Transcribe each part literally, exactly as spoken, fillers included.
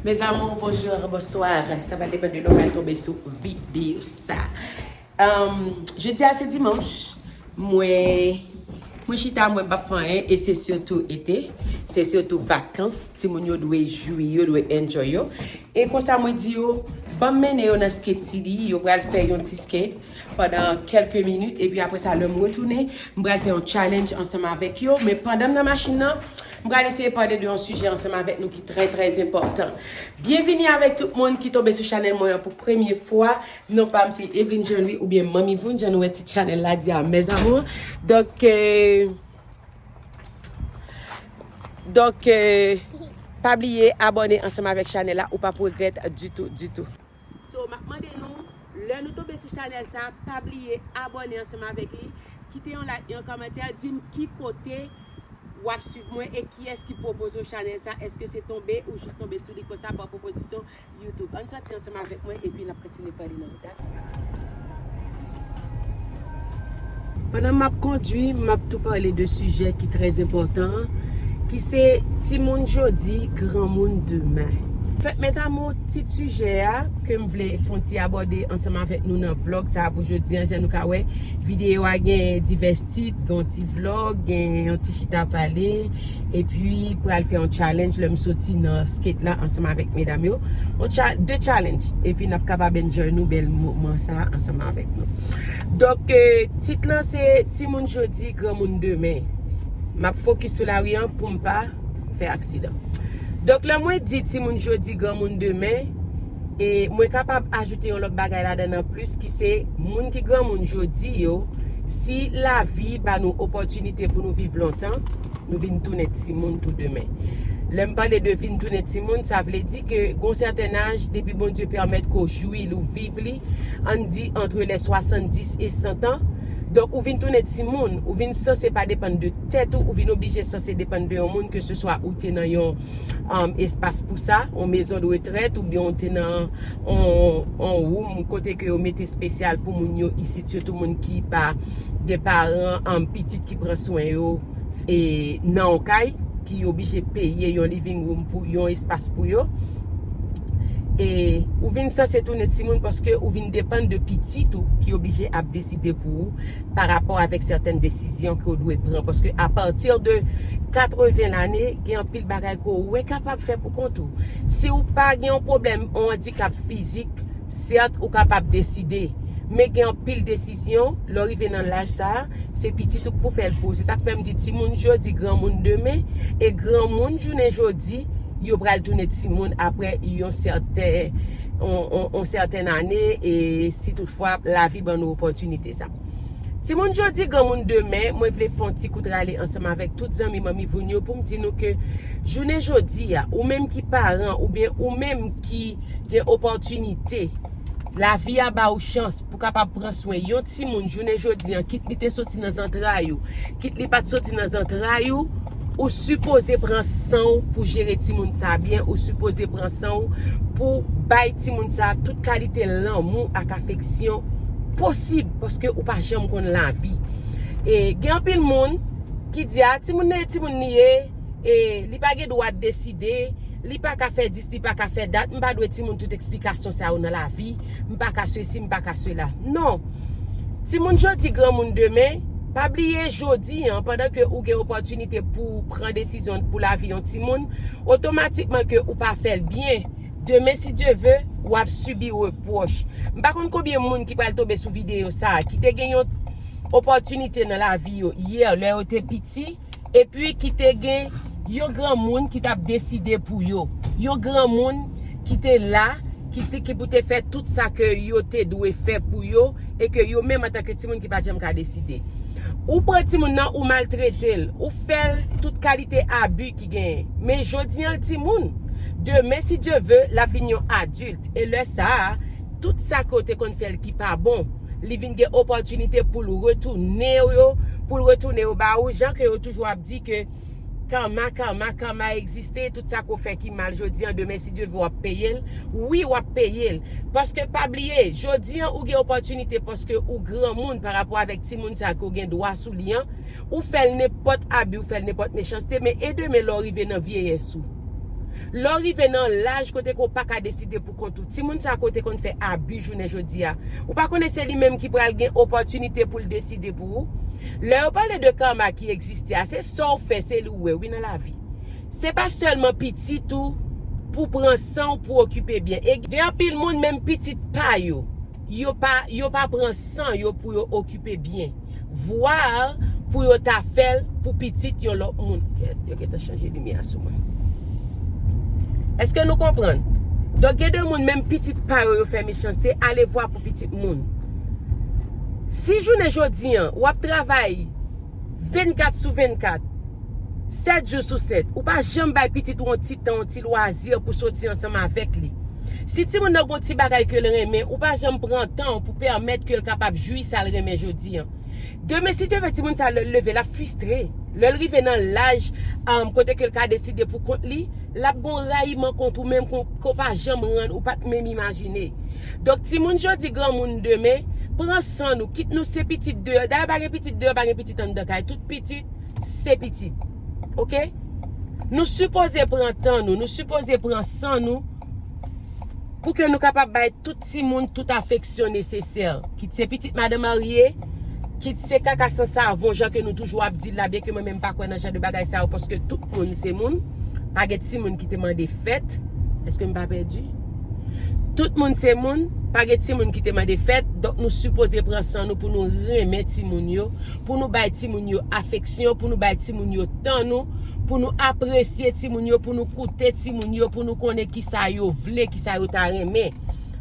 Mes amours, bonjour, bonsoir. Sa va depann de lè w pral tonbe sou videyo sa. Um, jodi a se dimanch. Mwen, mwen chita, mwen pa fè anyen, e se sitou ete, se sitou vakans. Timoun yo dwe jwi, yo dwe enjoy yo. E konsa mwen di yo, ban m mennen yo nan Skate City, yo pral fè yon ti skate pandan kèlke minit, epi apre sa, lè m retounen, m pral fè yon challenge ansanm avèk yo. Men pandan m nan machin nan, m pral eseye pale de yon sijè ansanm avèk nou ki trè, trè enpòtan. Byenvini avèk tout moun ki tonbe sou chanèl mwen an pou premye fwa. Non pa m se Eveline Jean Louis oubyen Manmi Voun, jan nou wè tit chanèl la di a, mes amours. Donk, euh, donk, euh, pa bliye abòne ansanm avèk chanèl la, ou p ap regrèt ditou, ditou. So, m ap mande nou, lè nou tonbe sou chanèl sa, pa bliye abòne ansanm avèk li, kite yon like, yon kòmantè, di m ki kote w ap swiv mwen e kiyès ki pwopoze w chanèl sa, èske se tonbe ou jis tonbe sou li konsa, ban pwopozisyon YouTube. Ann sòti ansanm avèk mwen epi n ap kontinye pale nan wout la. Pandan m ap kondwi, m ap tou pale de sijè ki trè enpòtan, ki se timoun jodi, granmoun demen. Anfèt, mes amours, tit sijè a ke m vle fè yon ti abòde ansanm avèk nou nan vlòg sa a pou jodi an, jan nou ka wè, videyo a gen divès tit, gen yon ti vlòg, gen yon ti chita pale, epi pral fè yon challenge lè m soti nan skate la ansanm avèk medam yo. Yon cha-, de challenge. Epi n ap kapab enjoy nou bèl moman sa ansanm avèk nou. Donk, euh, tit lan se Timoun jodi, granmoun demen. M ap fokis sou lari an pou m pa fè aksidan. Donk, lè mwen di timoun jodi, granmoun demen, e mwen kapab ajoute yon lòt bagay ladan an plis ki se moun ki granmoun jodi yo, si lavi ba nou opòtinite pou nou viv lontan, nou vin tounen timoun tou demen. Lè m pale de vin tounen timoun, sa vle di ke gon sèten aj, depi Bondye pèmèt ke w jwi l, ou viv li, ann di antre lè swasanndis e san an, donk ou vin tounen timoun, ou vin sanse pa depann de tèt ou, ou vin oblije sanse depann de yon moun, ke se swa ou te nan yon, um, espas pou sa, yon maison de retraite, oubyen ou te nan yon, yon woum kote ke yo mete espesyal pou moun yo isit, sitou moun ki pa gen paran, um, pitit ki pran swen yo, e nan yon kay, ki oblije peye yon living room pou yon espas pou yo. E ou vin sanse tounen timoun paske ou vin depann de pitit ou ki oblije ap deside pou ou pa rapò avèk sètèn desizyon ke w dwe pran. Paske apati de katreven lane, gen anpil bagay ke w enkapab fè pou kont ou. Si w pa gen yon pwoblèm, yon andikap fizik, sèt, ou kapab deside. Men gen anpil desizyon, lè w rive nan laj sa a, se pitit ou k pou fè l pou ou. Se sa k fè m di timoun jodi, granmoun demen, e granmoun jounen jodi, yo pral tounen timoun apre yon sèten, yon, yon, yon sèten ane, e si toutfwa lavi ban nou opòtinite sa. Timoun jodi, granmoun demen, mwen vle fè yon ti kout rale ansanm avèk tout zanmi Manmi Voun yo pou m di nou ke jounen jodi a, ou menm ki paran, oubyen ou menm ki gen opòtinite, lavi a ba ou chans pou kapab pran swen yon timoun jounen jodi an, kit li te soti nan zantray ou, kit li pa t soti nan zantray ou, ou sipoze pran san w pou jere timoun sa byen, ou sipoze pran san w pou bay timoun sa tout kalite lanmou ak afeksyon posib, paske ou pa janm konn lavi. E gen anpil moun ki di, "A, timoun nan e timoun li ye, e li pa gen dwa deside, li pa ka fè dis, li pa ka fè dat, m pa dwe timoun tout eksplikasyon sa yo nan lavi, m pa ka sesi, m pa ka sela." Non. Timoun jodi, granmoun demen, pa bliye jodi an, pandan ke ou gen opòtinite pou w pran desizyon pou lavi yon timoun, otomatikman ke ou pa fè l byen, demen, si Dye ve, w ap sibi repwòch. M pa konn konbyen moun ki pral tonbe sou videyo sa a, ki te gen yon opòtinite nan lavi yo yè, lè yo te piti, epi ki te gen yon granmoun ki t ap deside pou yo. Yon granmoun ki te la, ki te, ki pou te fè tout sa ke yo te dwe fè pou yo, e ke yo menm antanke timoun ki pa t janm ka deside. Ou pran timoun nan, ou maltrete l, ou fè l tout kalite abi ki genyen. Men jodi an, l timoun. Demen, si Dye ve, l ap vin yon adilt. E lè sa a, tout sa ke w te konn fè l ki pa bon, li vin gen opòtinite pou l retounen yo, pou l retounen yo ba ou, jan ke yo toujou ap di ke Karma, karma, karma egziste. Tout sa ke w fè ki mal jodi an, demen, si Dye ve, w ap peye l. Wi, w ap peye l. Paske, pa bliye, jodi an, ou gen opòtinite paske ou granmoun pa rapò avèk timoun sa ke w gen dwa sou li an. Ou fè l nenpòt abi, ou fè l nenpòt mechanste, men e demen, lè w rive nan vyeyès ou, Lè w rive nan laj kote ke w pa ka deside pou kont ou, timoun sa kote konn fè abi jounen jodi a. Ou pa konnen se li menm ki pral gen opòtinite pou l deside pou ou. Lè yo pale de karma ki egziste a, se sa w fè, se li w wè, wi, nan lavi. Se pa sèlman pitit ou pou pran san w, pou okipe byen. E gen anpil moun, menm pitit pa yo, yo pa, yo pa pran san yo pou yo okipe byen. Vwa pou yo ta fè l pou pitit yon lòt moun. Yo gentan chanje limyè a sou mwen. Èske nou konprann? Donk, gen de moun, menm pitit pa yo, yo fè mechanste, ale vwa pou pitit moun. Si jounen jodi an, w ap travay vennkat sou vennkat, sèt jou sou sèt, ou pa janm bay pitit ou yon ti tan, yon ti lwazi pou soti ansanm avèk li. Si timoun nan gon ti bagay ke l renmen, ou pa janm pran tan pou pèmèt ke l kapab jwi sa l renmen jodi an. Demen, si Dye vle, timoun sa, lè l leve, l ap fristre. Lè l rive nan laj, um, kote ke l ka deside pou kont li, l ap gon rayiman kont ou menm ke w pa janm rann, ou pa t menm imajine. Donk, timoun jodi, granmoun demen, pran san nou, kit nou se pitit deyò. Dayè, pa gen pitit deyò, pa gen pitit anndan kay. Tout pitit, se pitit. Oke? Nou sipoze pran tan nou, nou sipoze pran san nou pou ke nou kapab bay tout timoun tout afeksyon nesesè. Kit se pitit madan marye, kit se kaka san savon, jan ke nou toujou ap di l la, byen ke mwen menm pa kwè nan jan de bagay sa yo, paske tout moun se moun. Pa gen timoun ki te mande fèt. Èske m pa pèdi? Tout moun se moun, pa gen timoun ki te mande fèt. Donk, nou sipoze pran san nou pou nou renmen timoun yo, pou nou bay timoun yo afeksyon, pou nou bay timoun yo tan nou, pou nou apresye timoun yo, pou nou koute timoun yo, pou nou konnen kisa yo vle, kisa yo ta renmen.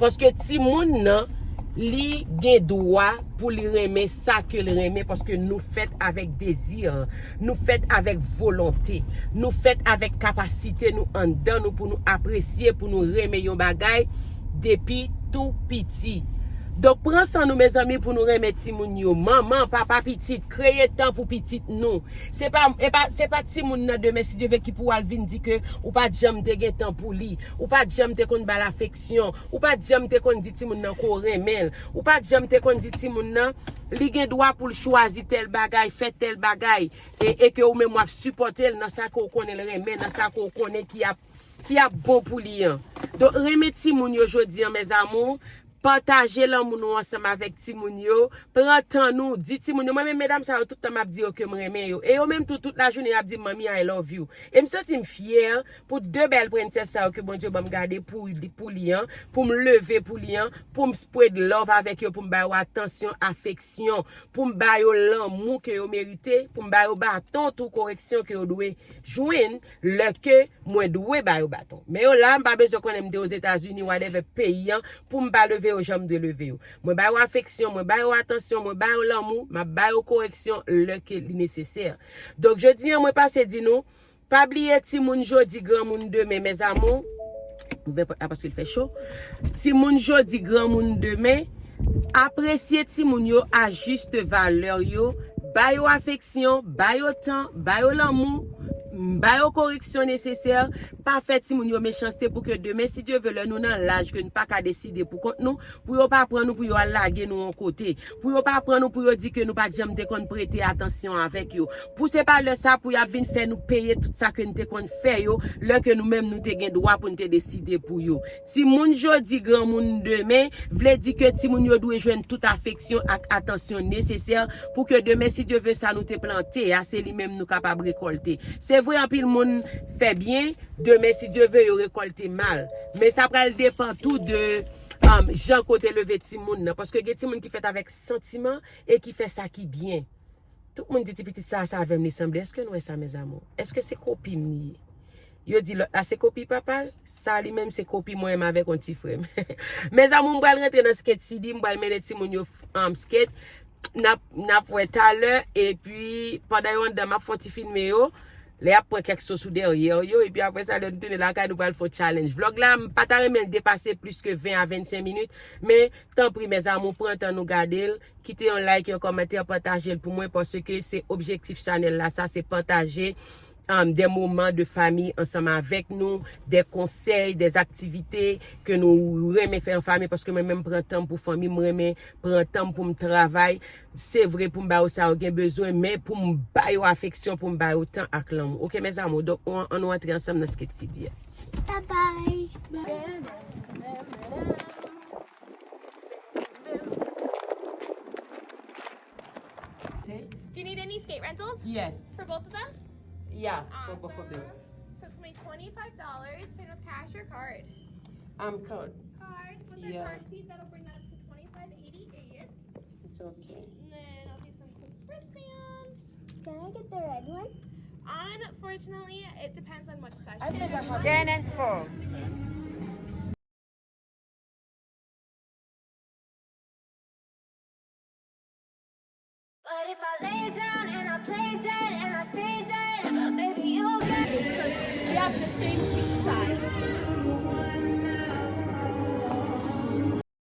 Paske timoun nan, li gen dwa pou li renmen sa ke l renmen, paske nou fèt avèk dezi, nou fèt avèk volonte, nou fèt avèk kapasite nou anndan nou pou nou apresye, pou nou renmen yon bagay depi tou piti. Donk, pran san nou, mezanmi, pou nou renmen timoun yo. Manman, papa, pitit, kreye tan pou pitit nou. Se pa, e pa, se pa timoun nan demen, si Dye vle, ki pou al vin di ke ou pa t janm te gen tan pou li, ou pa t janm te konn ba l afeksyon, ou pa t janm te konn di timoun nan ke w renmen l, ou pa t janm te konn di timoun nan, li gen dwa pou l chwazi tèl bagay, fè tèl bagay, e, e ke ou menm w ap sipòte l nan sa ke w konnen l renmen, nan sa ke w konnen ki ap, ki ap bon pou li an. Donk, renmen timoun yo jodi an, mes amours, pataje lanmou nou ansanm avèk timoun yo, pran tan nou, di timoun yo, mwen menm medam sa yo, tout tan m ap di yo ke m renmen yo. E yo menm tou, tout lajounen, y ap di m, "Manmi, I love you." E m santi m fyè pou de bèl prensès sa yo ke Bondye ban m gade pou li, pou li an, pou m leve pou li an, pou m spread love avèk yo, pou m ba yo atansyon, afeksyon, pou m ba yo lanmou ke yo merite, pou m ba yo baton tou, koreksyon ke yo dwe jwenn, lè ke mwen dwe ba yo baton. Men yo la, m pa bezwen konnen m te Ozetazini, whatever peyi an, pou m pa leve yo jan m dwe leve yo. Mwen ba yo afeksyon, mwen ba yo atansyon, mwen ba yo lanmou, m ap ba yo koreksyon lè ke li nesesè. Donk, jodi an, mwen pase di nou, pa bliye timoun jodi, granmoun demen, mes amours. Ouvè pòt la paske l fè cho. Timoun jodi, granmoun demen. Apresye timoun yo a jis valè yo. Ba yo afeksyon, ba yo tan, ba yo lanmou, ba yo koreksyon nesesè. Pa fè timoun yo mechanste pou ke demen, si Dye vle, lè nou nan laj ke n pa ka deside pou kont nou, pou yo pa pran nou, pou yo al lage nou yon kote. Pou yo pa pran nou, pou yo di ke nou pa t janm te konn prete atansyon avèk yo. Pou se pa lè sa pou y ap vin fè nou peye tout sa ke n te konn fè yo, lè ke nou menm nou te gen dwa pou n te deside pou yo. Timoun jodi, granmoun demen, vle di ke timoun yo dwe jwenn tout afeksyon ak atansyon nesesè pou ke demen, si Dye vle, sa nou te plante a, se li menm nou kapab rekòlte. Se vre, anpil moun fè byen, demen, si Dye vle, yo rekòlte mal. Men sa pral depann tou de, um, jan ke w te leve timoun nan. Paske gen timoun ki fèt avèk santiman e ki fè sa ki byen. Tout moun di ti pitit sa, sa avè m li sanble. Èske nou wè sa, mes amours? Èske se kopi m li ye? Yo di lòt la se kopi papa l, sa li menm se kopi mwen menm avèk yon ti frè m. Mes amours, m pral rantre nan skate city, m pral mennen timoun yo, um, skate. N ap, n ap wè talè, epi pandan yo anndan, m ap fè yon ti filme yo. Lè y ap pran kèk so sou dèyè yo, epi apre sa, lè nou tounen lakay, nou pral fè yon challenge. Vlòg la, m pa ta renmen l depase plis ke ven a vennsenk minit, men tanpri, mes amours, pran tan nou gade l, kite yon like, yon kòmantè, pataje l pou mwen, paske se objektif chanèl la, sa, se pataje um, des moments de famille ansanm avèk nou, des conseils, des activités ke nou renmen fè an fanmi, paske mwen menm pran tan m pou fanmi m, renmen pran tan m pou m travay. Se vre pou m ba yo sa yo gen bezwen, men pou m ba yo afeksyon, pou m ba yo tan ak lanmou. Oke, mes amours? Donk, on, ann nou antre ansanm nan Skate City a. Bye bye. Do you need any skate rentals? Yes. For both of them? Yeah, for both of them. Awesome. So it's gonna be twenty-five dollars, paying with cash or card? Um, card. Card with the Yeah. Card fees, that'll bring that up to twenty-five eighty-eight. It's okay. And then I'll do some quick wristbands. Can I get the red one? Unfortunately, it depends on which session. I think I have ten and four. But if I lay down and I play dead and I stay dead, baby, you'll get. We have the same size.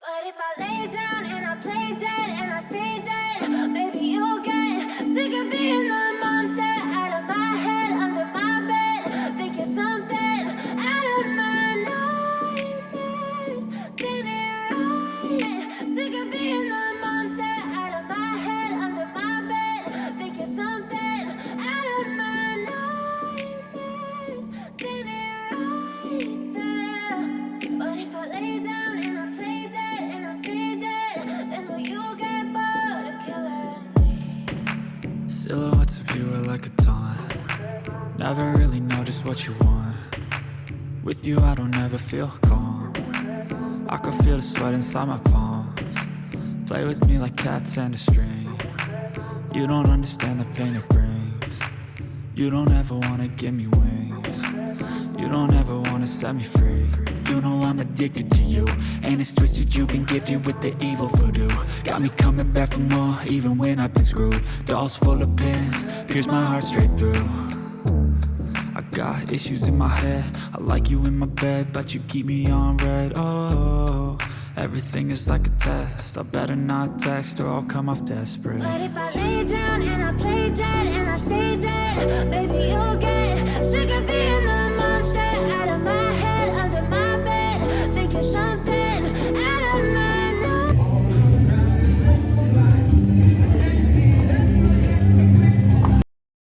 But if I lay down and I play dead and I stay dead, baby, you'll get sick of being the monster out of my head, under my bed, thinking something out of my nightmares. Seen it right, sick of being the monster out of my head, under my bed, thinking something out of my nightmares. Seen it right there. But if I lay down and I play dead and I stay dead, then will you get bored of killing me? Silhouettes of you are like a taunt. Never really know just what you want. With you, I don't ever feel calm. I can feel the sweat inside my palms. Play with me like cats and a string. You don't understand the pain it brings. You don't ever wanna give me wings. You don't ever wanna set me free. You know I'm addicted to you, and it's twisted. You've been gifted with the evil voodoo. Got me coming back for more, even when I've been screwed. Dolls full of pins, pierce my heart straight through. I got issues in my head. I like you in my bed, but you keep me on red. Oh, everything is like a test. I better not text or I'll come off desperate. But if I lay down and I play dead and I stay dead, baby, you'll get sick of being the monster out of my head, under my bed, thinking something out of my nightmares.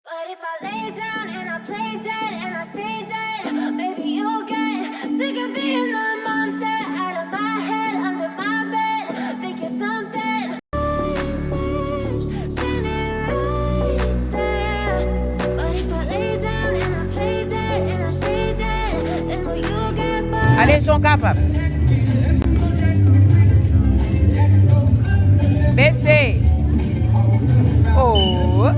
But if I lay down and I play dead and I stay dead, baby, you'll get sick of being the monster out of my head, under my bed, thinking something. Seen it right there. But if I lay down and I play dead and I stay dead, then will you get bored? Ale, jan w kapab. Bese. Oh.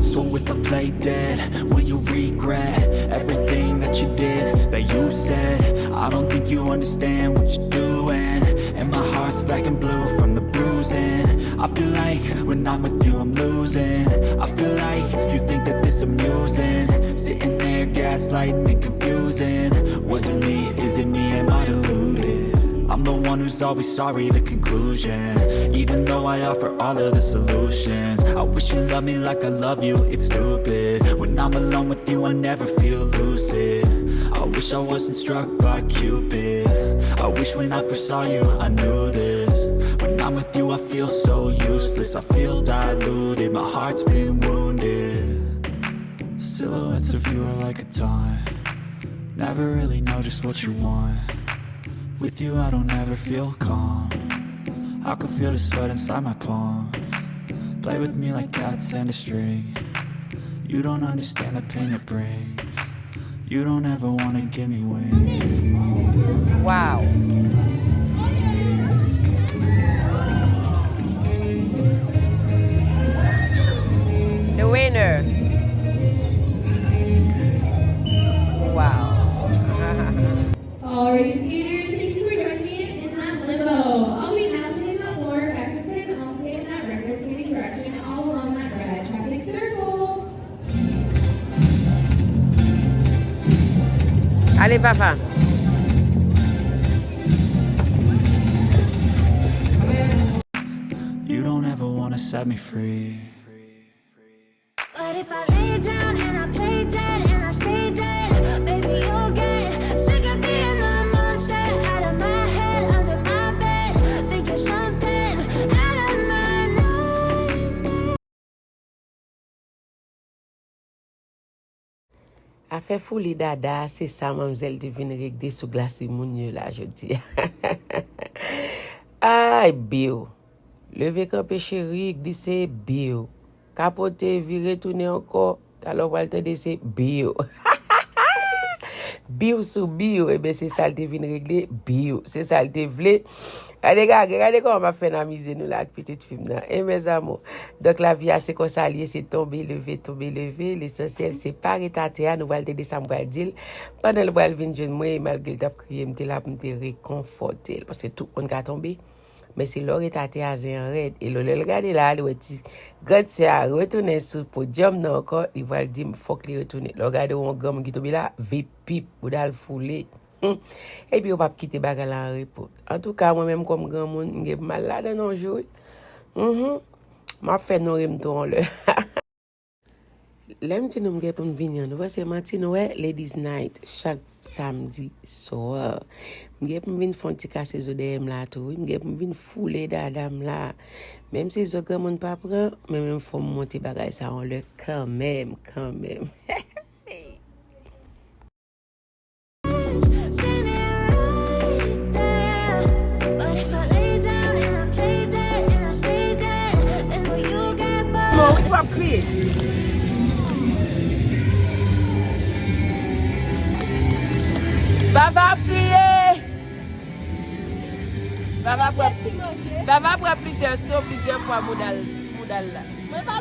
So if I play dead, will you regret everything that you did, that you said? I don't think you understand what you're doing. And my heart's black and blue from the bruising. I feel like when I'm with you, I'm losing. I feel like you think that this amusing. Sitting there gaslighting and confusing. Was it me? Is it me? Am I deluded? I'm the one who's always sorry, the conclusion. Even though I offer all of the solutions. I wish you loved me like I love you, it's stupid. When I'm alone with you, I never feel lucid. I wish I wasn't struck by Cupid. I wish when I first saw you, I knew this. When I'm with you, I feel so useless. I feel diluted, my heart's been wounded. Silhouettes of you are like a taunt. Never really know just what you want. With you, I don't ever feel calm. I can feel the sweat inside my palms. Play with me like cats and a string. You don't understand the pain it brings. You don't ever wanna give me wings. Wow. The winner. Wow. Alrighty, skaters, thank you for joining me in that limbo. I'll be now taking the floor back to ten. I'll skate in that reckless skating direction all along that red traffic circle. Ale, papa. You don't ever wanna set me free. But if I lay down and I play dead and I stay dead, baby, you'll get sick of being the monster out of my head, under my bed, thinking something out of my nightmare. Afè fouli dada, se sa manmzèl te vin regle sou glas moun yo la jodi a. Ay, biw. Leve kanpe cheri, glise, biw. Kapote, vire tounen ankò. Talè w pral tande se biw. Biw sou biw, ebyen se sa l te vin regle, biw. Se sa l te vle. Gade, gade, gade kòman m ap fè n amize nou la ak pitit fi m nan. E mes amours. Donk, lavi a se konsa l ye, se tonbe, leve, tonbe, leve. Lesansyèl, se pa ret atè a, nou pral tande sa m pral di l. Pandan l pral vin jwenn mwen, e malgre l t ap kriye, m te la pou m te rekonfòte l. Paske tout moun ka tonbe. Men se lè w ret atè a, zen an rèd. E lè, lè l gade la, li wè ti grann sè a retounen sou podyòm nan ankò, li pral di m fòk li retounen. Lè w gade yon granmoun ki tonbe la, vip, pip, bouda l foule. Hmm. Epi yo p ap kite bagay la an repo. Antouka, mwen menm kòm granmoun, m gen pou m al ladan nan yon jou, wi. Mhm. M ap fè nou ri m tou yon lè. Lè m di nou m gen pou m vini an, nou panse manti, nou wè Ladies Night chak samdi swa. M gen pou m vin fè yon ti kase zo dèyè m la tou, wi. M gen pou m vin foule dada m la. Menm si zo granmoun pa pran, men menm fò m monte bagay sa yon lè kanmenm, kanmenm. Mawis w ap kriye. Vava ap kriye. Vava pran, Vava pran plizyè so, plizyè fwa bouda l, ti bouda l la. Mwen pa...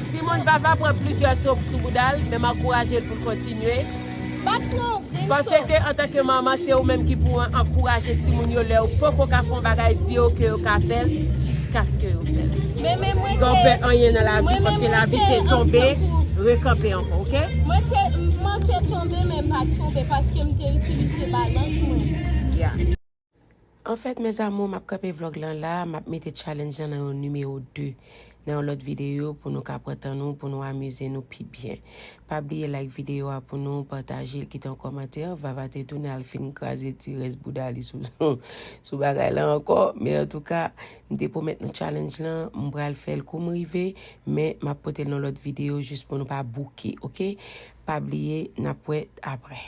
Timoun, Vava pran plizyè so sou bouda l, men m ankouraje l pou l kontinye. Pa pran grenn so. Paske antanke manman, se ou menm ki pou ankouraje timoun yo lè yo poko ka fè yon bagay, di yo ke yo ka fè l jiskaske yo fè l. Men, men mwen te... Donk, pè anyen nan lavi, mwen, men paske mwen lavi te se tonbe, anvi tankou rekanpe ankò, oke? Mwen te manke tonbe, men m pa t tonbe paske m te itilize balans mwen. Yeah. Anfèt, mes amours, m ap kanpe vlòg lan la, m ap mete challenge lan nan yon nimewo de, nan yon lòt videyo pou nou ka pran tan nou, pou nou amize nou pi byen. Pa bliye like videyo a pou nou, pataje l, kite yon kòmantè. Vava te tounen al fin kraze ti rès bouda li sou, sou bagay lan ankò. Men antouka, m te pwomèt nou challenge lan, m pral fè l kou m rive, men m ap pote l nan lòt videyo jis pou nou pa bouke, oke? Pa bliye, n ap wè apre.